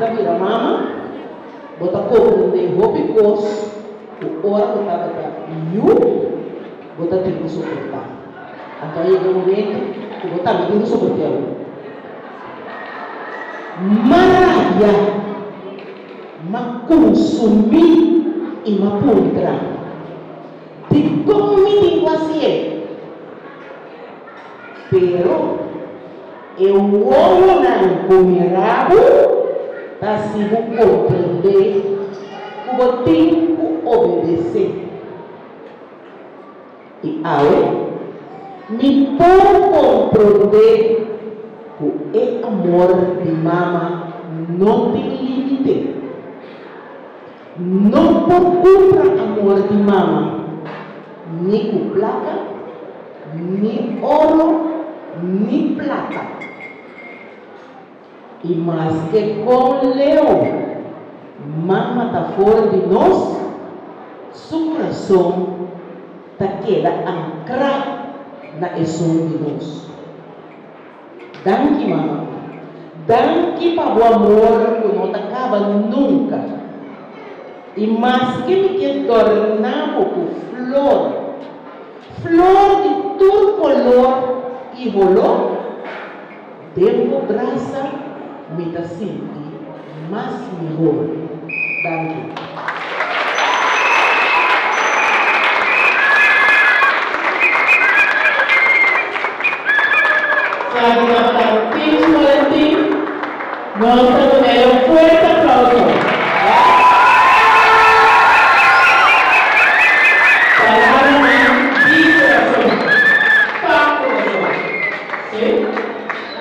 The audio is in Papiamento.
ta bira mama, bo ta komprendé hopi kos ku ora bo tabata yu, bo ta tin ku soportá. Anto a yega un momento ku bo tambe tin ku soport'é awor. M'a rabia, m'a kunsumí i m'a puntra, Dikon mi tin ku hasié? Pero e wowonan ku mira bo ta hasi bo komprendé ku bo tin ku obedesé. I awe mi por komprondé ku e amor di mama no tin límite. No por kumpra amor di mama, ni ku plaka, ni oro, ni plata. I maske kon leu mama ta for di nos, su kurason ta keda ankrá na esun di nos. Danki mama. Danki pa bo amor ku no ta kaba nunka. I maske mi ke dorna bo ku flor, flor di tur kolor i holó, den bo brasa mi ta sinti mas mihor. Danki. Esaki tabata Teach Valentin. Nos ta.